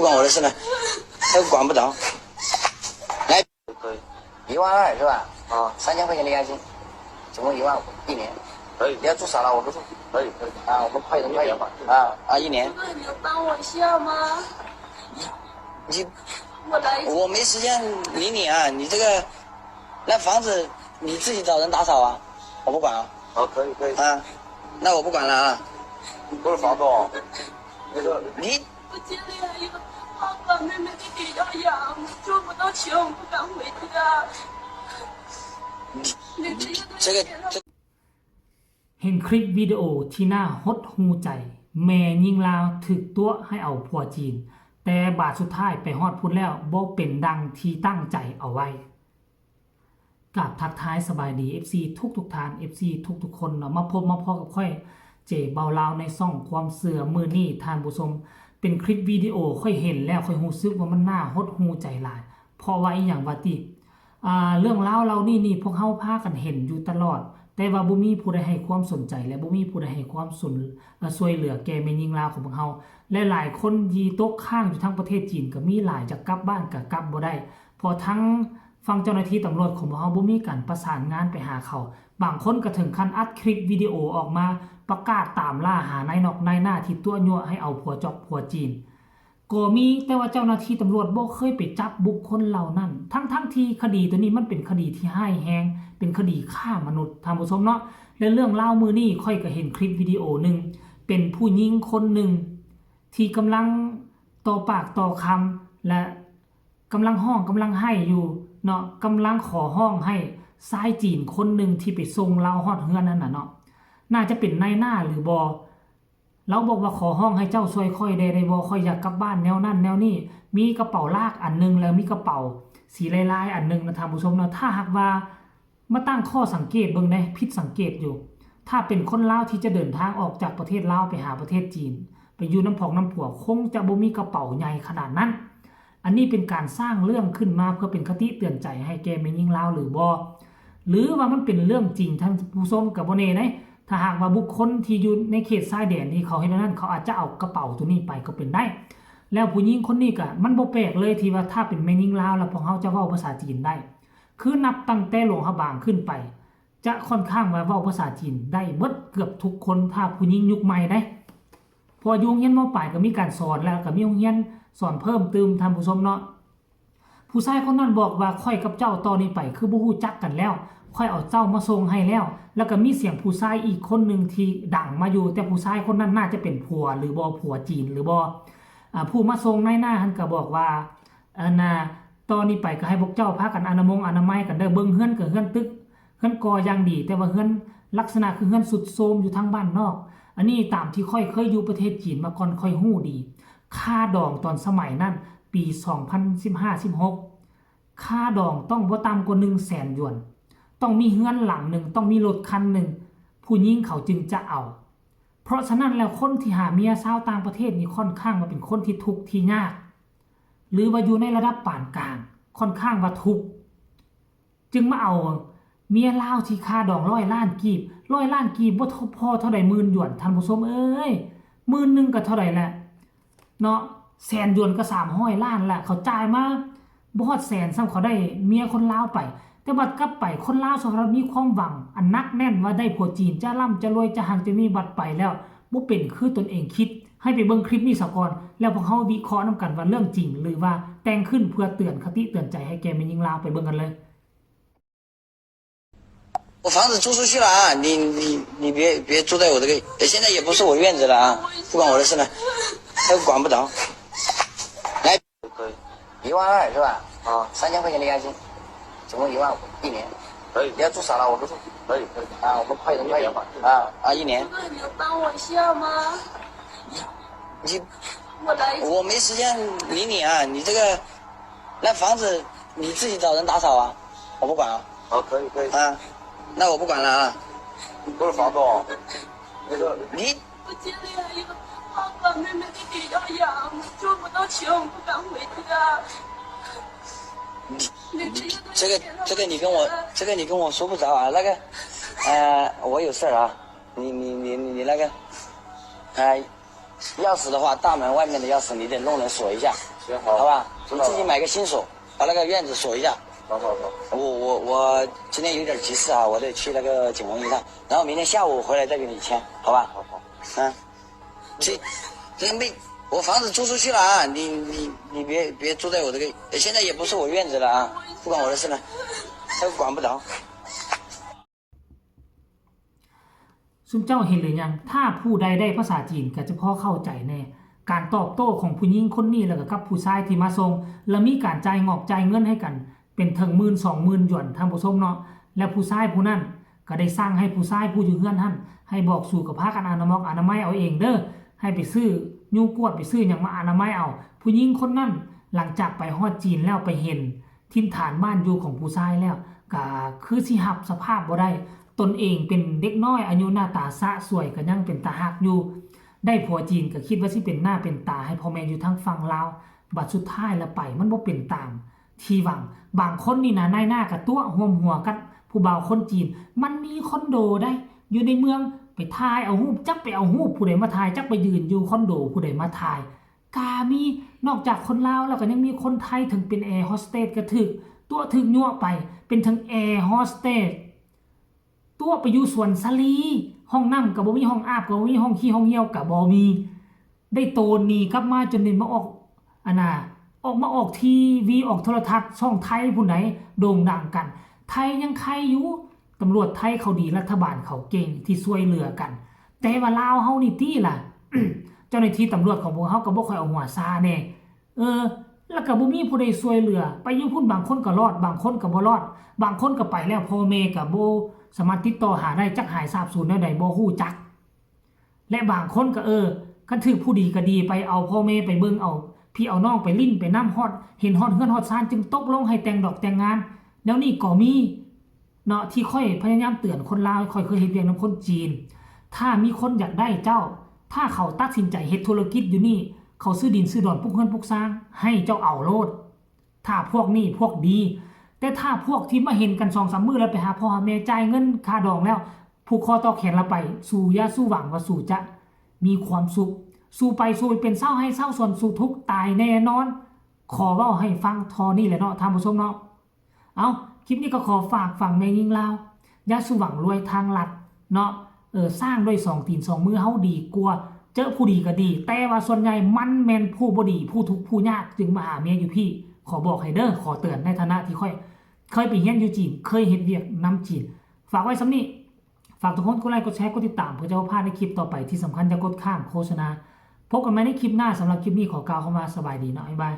不管我的事呢，他管不着。来，可以。一万二是吧？啊，三千块钱的押金，总共一万五，一年。可以。你要住啥了？我都住。可以，可以。啊，我们快点，快点。一年嘛。啊，啊，一年。哥哥，你能帮我一下吗？你，我来。我没时间理你啊，你这个，那房子你自己找人打扫啊，我不管啊。哦，可以，可以。啊，那我不管了啊。不是房东，那个，你 我家里还有爸爸、妹妹、弟弟要养，我赚不到钱，我不敢回家。这个，这 ເຫັນຄລິບວິດີໂອທີ່ໜ້າຫົດຫູ່ໃຈ, ແມ່ຍິງລາວຖືກຕົວະໃຫ້ເອົາຜົວຈີນ, ແຕ່ບາດສຸດທ້າຍໄປຮອດພຸ້ນແລ້ວ ບໍ່ເປັນດັ່ງທີ່ຕັ້ງໃຈເອົາໄວ້. ກາບທັກທາຍສະບາຍດີ ເອັຟຊີ ທຸກໆທ່ານ ເອັຟຊີ ທຸກໆຄົນເນາະ, ມາພົບມາພໍ້ກັບຂ້ອຍ ເຈ ເບົາລາວ ໃນຊ່ອງຄວາມເຊື່ອ. ມື້ນີ້ທ່ານຜູ້ຊົມ ເປັນຄລິບວິດີໂອ ຂ້ອຍເຫັນແລ້ວຂ້ອຍຮູ້ສຶກວ່າມັນໜ້າຫົດຫູ່ໃຈຫຼາຍ. ເພາະວ່າອີ່ຫຍັງວະຕິ? ອ່າ ເລື່ອງລາວເຫຼົ່ານີ້ນີ້ ພວກເຮົາພາກັນເຫັນຢູ່ຕະຫຼອດ, ແຕ່ວ່າບໍ່ມີຜູ້ໃດໃຫ້ຄວາມສົນໃຈ ແລະ ບໍ່ມີຜູ້ໃດໃຫ້ຄວາມສົນ ເອີ ຊ່ວຍເຫຼືອແກ່ແມ່ຍິງລາວຂອງພວກເຮົາ. ແລະ ຫຼາຍຄົນທີ່ຕົກຄ້າງຢູ່ທາງປະເທດຈີນກໍມີຫຼາຍ, ຈະກັບບ້ານກໍກັບບໍ່ໄດ້ ເພາະທາງຝັ່ງເຈົ້າໜ້າທີ່ຕຳຫຼວດຂອງພວກເຮົາບໍ່ມີການປະສານງານໄປຫາເຂົາ. ບາງຄົນກໍເຖິງຂັ້ນອັດຄລິບວິດີໂອອອກມາປະກາດຕາມລ່າຫານາຍນອກນາຍໜ້າທີ່ຕົວະຍົວະໃຫ້ເອົາຜົວຈອກຜົວຈີນ ກໍມີ, ແຕ່ວ່າເຈົ້າໜ້າທີ່ຕຳຫຼວດບໍ່ເຄີຍໄປຈັບບຸກຄົນເຫຼົ່ານັ້ນ, ທັງໆທີ່ຄະດີໂຕນີ້ມັນເປັນຄະດີທີ່ຮ້າຍແຮງ, ເປັນຄະດີຄ້າມະນຸດ, ທ່ານຜູ້ຊົມເນາະ. ແລະ ເລື່ອງລາວມື້ນີ້ ຂ້ອຍກໍເຫັນຄລິບວິດີໂອໜຶ່ງ, ເປັນຜູ້ຍິງຄົນໜຶ່ງທີ່ກຳລັງຕໍ່ປາກຕໍ່ຄຳ ແລະ ກຳລັງຮ້ອງກຳລັງໄຫ້ຢູ່ເນາະ, ກຳລັງຂໍຮ້ອງໃຫ້ຊາຍຈີນຄົນໜຶ່ງທີ່ໄປສົ່ງລາວຮອດເຮືອນນັ້ນນະເນາະ, ໜ້າຈະເປັນນາຍໜ້າຫຼືບໍ່? ລາວບອກວ່າ ຂໍຮ້ອງໃຫ້ເຈົ້າຊ່ວຍຂ້ອຍແດ່ໄດ້ບໍ່? ຂ້ອຍຢາກກັບບ້ານແນວນັ້ນແນວນີ້. ມີກະເປົາລາກອັນໜຶ່ງ ແລ້ວມີກະເປົາສີລາຍໆອັນໜຶ່ງນະທ່ານຜູ້ຊົມເນາະ. ຖ້າຫາກວ່າມາຕັ້ງຂໍ້ສັງເກດເບິ່ງເດ້, ຜິດສັງເກດຢູ່. ຖ້າເປັນຄົນລາວທີ່ຈະເດີນທາງອອກຈາກປະເທດລາວໄປຫາປະເທດຈີນ, ໄປຢູ່ນຳຜອງນຳຜົວ, ຄົງຈະບໍ່ມີກະເປົາໃຫຍ່ຂະໜາດນັ້ນ. ອັນນີ້ເປັນການສ້າງເລື່ອງຂຶ້ນມາເພື່ອເປັນຄະຕິເຕືອນໃຈໃຫ້ແກ່ແມ່ຍິງລາວຫຼືບໍ່? ຫຼືວ່າມັນເປັນເລື່ອງຈິງ? ທ່ານຜູ້ຊົມ ກໍບໍ່ແນ່ເດ້. ຖ້າຫາກວ່າບຸກຄົນທີ່ຢູ່ໃນເຂດຊາຍແດນທີ່ເຂົາເຮັດແນວນັ້ນ, ເຂົາອາດຈະເອົາກະເປົາໂຕນີ້ໄປກໍເປັນໄດ້. ແລ້ວຜູ້ຍິງຄົນນີ້ກໍ ມັນບໍ່ແປກເລີຍທີ່ວ່າຖ້າເປັນແມ່ຍິງລາວແລ້ວພວກເຮົາຈະເວົ້າພາສາຈີນໄດ້. ຄືນັບຕັ້ງແຕ່ຫຼວງພະບາງຂຶ້ນໄປ ຈະຂ້ອນຂ້າງວ່າເວົ້າພາສາຈີນໄດ້ເບິດເກືອບທຸກຄົນ ຖ້າຜູ້ຍິງຍຸກໃໝ່ເດ້. ເພາະວ່າຢູ່ໂຮງຮຽນ ມ.ປາຍ ກໍມີການສອນ ແລ້ວກໍມີໂຮງຮຽນສອນເພີ່ມຕື່ມ ທ່ານຜູ້ຊົມເນາະ. ຜູ້ຊາຍຄົນນັ້ນບອກວ່າ ຂ້ອຍກັບເຈົ້າຕໍ່ນີ້ໄປຄືບໍ່ຮູ້ຈັກກັນແລ້ວ, ຂ້ອຍເອົາເຈົ້າມາສົ່ງໃຫ້ແລ້ວ. ແລ້ວກໍມີສຽງຜູ້ຊາຍອີກຄົນໜຶ່ງທີ່ດັງມາຢູ່, ແຕ່ຜູ້ຊາຍຄົນນັ້ນໜ້າຈະເປັນຜົວຫຼືບໍ່, ຜົວຈີນຫຼືບໍ່, ອາ ຜູ້ມາສົ່ງນາຍໜ້າຫັ້ນກໍບອກວ່າ ອັນນ່າ ຕໍ່ນີ້ໄປກໍໃຫ້ພວກເຈົ້າພາກັນອະນາມົງອະນາໄມກັນເດີ້, ເບິ່ງເຮືອນກໍເຮືອນຕຶກ ເຮືອນກໍ່ຢ່າງດີ, ແຕ່ວ່າເຮືອນລັກສະນະຄືເຮືອນຊຸດໂຊມຢູ່ທາງບ້ານນອກ. ອັນນີ້ຕາມທີ່ຂ້ອຍເຄີຍຢູ່ປະເທດຈີນມາກ່ອນ ຂ້ອຍຮູ້ດີ. ຄ່າດອງຕອນສະໄໝນັ້ນ ປີສອງພັນສິບຫ້າ ສິບຫົກ ຄ່າດອງຕ້ອງບໍ່ຕ່ຳກວ່າໜຶ່ງແສນຢວນ, ຕ້ອງມີເຮືອນຫຼັງໜຶ່ງ, ຕ້ອງມີລົດຄັນໜຶ່ງ, ຜູ້ຍິງເຂົາຈຶ່ງຈະເອົາ. ເພາະສະນັ້ນແລ້ວ ຄົນທີ່ຫາເມຍຊາວຕ່າງປະເທດນີ້ ຂ້ອນຂ້າງວ່າເປັນຄົນທີ່ທຸກທີ່ຍາກ ຫຼືວ່າຢູ່ໃນລະດັບປານກາງ, ຂ້ອນຂ້າງວ່າທຸກ ຈຶ່ງມາເອົາເມຍລາວທີ່ຄ່າດອງຮ້ອຍລ້ານກີບ, ຮ້ອຍລ້ານກີບບໍ່ພໍເທົ່າໃດໝື່ນຢວນ ທ່ານຜູ້ຊົມເອີຍ. ໝື່ນໜຶ່ງກໍເທົ່າໃດແຫຼະເນາະ, ແສນຢວນກໍສາມຮ້ອຍລ້ານລະ, ເຂົາຈ່າຍມາບໍ່ຮອດແສນຊ້ຳ ເຂົາໄດ້ເມຍຄົນລາວໄປ. ແຕ່ບັດກັບໄປ ຄົນລາວສະຫະລັດມີຄວາມຫວັງອັນໜັກແໜ້ນວ່າໄດ້ຜົວຈີນ ຈະລ່ຳຈະລວຍ ຈະຮັ່ງຈະມີ, ບັດໄປແລ້ວບໍ່ເປັນຄືຕົນເອງຄິດ. ໃຫ້ໄປເບິ່ງຄລິບນີ້ສາກ່ອນ ແລ້ວພວກເຮົາວິເຄາະນຳກັນວ່າເລື່ອງຈິງ ຫຼືວ່າແຕ່ງຂຶ້ນເພື່ອເຕືອນຄະຕິເຕືອນໃຈໃຫ້ແກ່ແມ່ຍິງລາວ. ໄປເບິ່ງກັນເລີຍ. 我房子租出去了啊，你你你别别住在我这个，现在也不是我院子了啊，不管我的事了，他管不着。来，一万二是吧？啊，三千块钱的押金，总共一万五，一年。可以。你要住啥了？我都住。可以可以。啊，我们快点快点。一年嘛。啊啊，一年。哥哥，你能帮我一下吗？你我来。我没时间理你啊，你这个 那房子你自己找人打扫啊，我不管啊。好，可以可以。啊，那我不管了啊。不是房东，那个你我家里还有爸爸、妹妹、弟弟要养，我赚不到钱，我不敢回家。你这个这个你跟我这个你跟我说不着啊，那个，呃，我有事儿啊，你你你你那个，哎。钥匙的话，大门外面的钥匙你得弄人锁一下，好吧？你自己买个新锁，把那个院子锁一下。好好好。我我我今天有点急事啊，我得去那个景洪一趟，然后明天下午回来再给你签，好吧？好好。嗯，这这没，我房子租出去了啊，你你你别别住在我这个，现在也不是我院子了啊，不管我的事了，他管不着。 ຊຸມເຈົ້າເຫັນຫຼືຍັງ? ຖ້າຜູ້ໃດໄດ້ພາສາຈີນກໍຈະພໍເຂົ້າໃຈແນ່ ການຕອບໂຕ້ຂອງຜູ້ຍິງຄົນນີ້ ແລ້ວກໍກັບຜູ້ຊາຍທີ່ມາສົ່ງ ແລ້ວມີການຈ່າຍງອກຈ່າຍເງິນໃຫ້ກັນ ເປັນເຖິງໝື່ນສອງໝື່ນຢວນ ທ່ານຜູ້ຊົມເນາະ. ແລ້ວຜູ້ຊາຍຜູ້ນັ້ນກໍໄດ້ສັ່ງໃຫ້ຜູ້ຊາຍຜູ້ຢູ່ເຮືອນຫັ້ນ ໃຫ້ບອກສູກໍພາກັນອະນາມອກອະນາໄມເອົາເອງເດີ ໃຫ້ໄປຊື້ຍູກວດ ໄປຊື້ຫຍັງມາອະນາໄມເອົາ. ຜູ້ຍິງຄົນນັ້ນ ຫຼັງຈາກໄປຮອດຈີນແລ້ວ ໄປເຫັນ ຖິ່ນຖານບ້ານຢູ່ຂອງຜູ້ຊາຍແລ້ວ ກະຄືຊິຮັບສະພາບບໍ່ໄດ້. ຕົນເອງເປັນເດັກນ້ອຍອາຍຸໜ້າຕາສະສວຍ ກະຍັງເປັນຕາຮັກຢູ່ ໄດ້ຜົວຈີນກະຄິດວ່າຊິເປັນໜ້າເປັນຕາໃຫ້ພໍ່ແມ່ຢູ່ທາງຝັ່ງລາວ ບັດສຸດທ້າຍລະໄປ ມັນບໍ່ເປັນຕາມທີ່ຫວັງ. ບາງຄົນນີ້ນະ ນາຍໜ້າກະຕົວະຮ່ວມຫົວກັບຜູ້ບ່າວຄົນຈີນ ມັນມີຄອນໂດໃດ໋ ຢູ່ໃນເມືອງ ໄປຖ່າຍເອົາຮູບ ຈັກໄປເອົາຮູບຜູ້ໃດມາຖ່າຍ ຈັກໄປຢືນຢູ່ຄອນໂດຜູ້ໃດມາຖ່າຍ ກະມີ ນອກຈາກຄົນລາວແລ້ວ ກະຍັງມີຄົນໄທ ເຖິງເປັນແອໂຮສເຕສກະຖືກຕົວະຖືກຍົວະໄປ ເປັນເຖິງແອໂຮສເຕສ ຕົວະໄປຢູ່ສວນສາລີ ຫ້ອງນ້ຳກະບໍ່ມີ ຫ້ອງອາບກະບໍ່ມີ ຫ້ອງຂີ້ຫ້ອງຍ່ຽວກະບໍ່ມີ ໄດ້ໂຕນໜີກັບມາ ຈົນໄດ້ມາອອກ ອັນນ່າ ອອກມາອອກທີວີ ອອກໂທລະທັດ ຊ່ອງໄທພຸ້ນໃດ ໂດ່ງດັງກັນ. ໄທຍັງໄຄຢູ່ ຕຳຫຼວດໄທເຂົາດີ ລັດຖະບານເຂົາເກັ່ງທີ່ຊ່ວຍເຫຼືອກັນ ແຕ່ວ່າລາວເຮົານີ້ຕິລະ ເຈົ້າໜ້າທີ່ຕຳຫຼວດຂອງພວກເຮົາກໍບໍ່ຄ່ອຍເອົາຫົວຊາແນ່ ເອີ ແລ້ວກໍບໍ່ມີຜູ້ໃດຊ່ວຍເຫຼືອ ໄປຢູ່ພຸ້ນບາງຄົນກໍລອດ ບາງຄົນກໍບໍ່ລອດ ບາງຄົນກໍໄປແລ້ວ ພໍ່ແມ່ກໍບໍ່ສາມາດຕິດຕໍ່ຫາໄດ້ ຈັກຫາຍສາບສູນແນວໃດບໍ່ຮູ້ຈັກ ແລະບາງຄົນກໍ ເອີ ຄັນຖືກຜູ້ດີກໍດີ ໄປເອົາພໍ່ແມ່ໄປເບິ່ງ ເອົາພີ່ເອົານ້ອງໄປຫຼິ້ນໄປນຳ ຮອດເຫັນຮອດເຮືອນຮອດຊານ ຈຶ່ງຕົກລົງໃຫ້ແຕ່ງດອກແຕ່ງງານ ແນວນີ້ກໍມີເນາະ ທີ່ຂ້ອຍພະຍາຍາມເຕືອນຄົນລາວ ຂ້ອຍເຄີຍເຮັດວຽກນຳຄົນຈີນ ຖ້າມີຄົນຢາກໄດ້ເຈົ້າ ຖ້າເຂົາຕັດສິນໃຈເຮັດທຸລະກິດຢູ່ນີ້ ເຂົາຊື້ດິນຊື້ດອນ ປຸກເຮືອນປຸກຊານ ໃຫ້ເຈົ້າເອົາໂລດ ຖ້າພວກນີ້ພວກດີ ແຕ່ຖ້າພວກທີ່ມາເຫັນກັນສອງສາມມື້ແລ້ວ ໄປຫາພໍ່ຫາແມ່ ຈ່າຍເງິນຄ່າດອງແລ້ວ ຜູກຄໍຕໍ່ແຂນລະໄປ ສູຢ່າສູ່ຫວັງວ່າສູຈະມີຄວາມສຸກ ສູໄປ ສູໄປເປັນຊາວໄຮ່ຊາວສວນ ສູທຸກຕາຍແນ່ນອນ. ຂໍເວົ້າໃຫ້ຟັງທໍ່ນີ້ແຫຼະເນາະ ທ່ານຜູ້ຊົມເນາະ. ເອົ້າ ຄລິບນີ້ກໍຂໍຝາກຝັງແມ່ຍິງລາວ ຢ່າສູ່ຫວັງລວຍທາງລັດເນາະ ເອີ ສ້າງດ້ວຍສອງຕີນສອງມືເຮົາດີກວ່າ ເຈີຜູ້ດີກໍດີ ແຕ່ວ່າສ່ວນໃຫຍ່ມັນແມ່ນຜູ້ບໍ່ດີ ຜູ້ທຸກຜູ້ຍາກ ຈຶ່ງມາຫາເມຍຢູ່ພີ້ ຂໍບອກໃຫ້ເດີ ຂໍເຕືອນໃນຖານະທີ່ຂ້ອຍເຄີຍໄປຮຽນຢູ່ຈີນ ເຄີຍເຮັດວຽກນຳຈີນ. ຝາກໄວ້ສ່ຳນີ້ ຝາກທຸກຄົນກົດໄລ ກົດແຊ ກົດຕິດຕາມ ເພື່ອຈະບໍ່ພາດໃນຄລິບຕໍ່ໄປ ທີ່ສຳຄັນຢ່າກົດຂ້າມໂຄສະນາ. ພົບກັນໃໝ່ໃນຄລິບໜ້າ ສຳລັບຄລິບນີ້ຂໍກ່າວຄຳວ່າສະບາຍດີເນາະ ບາຍບາຍ.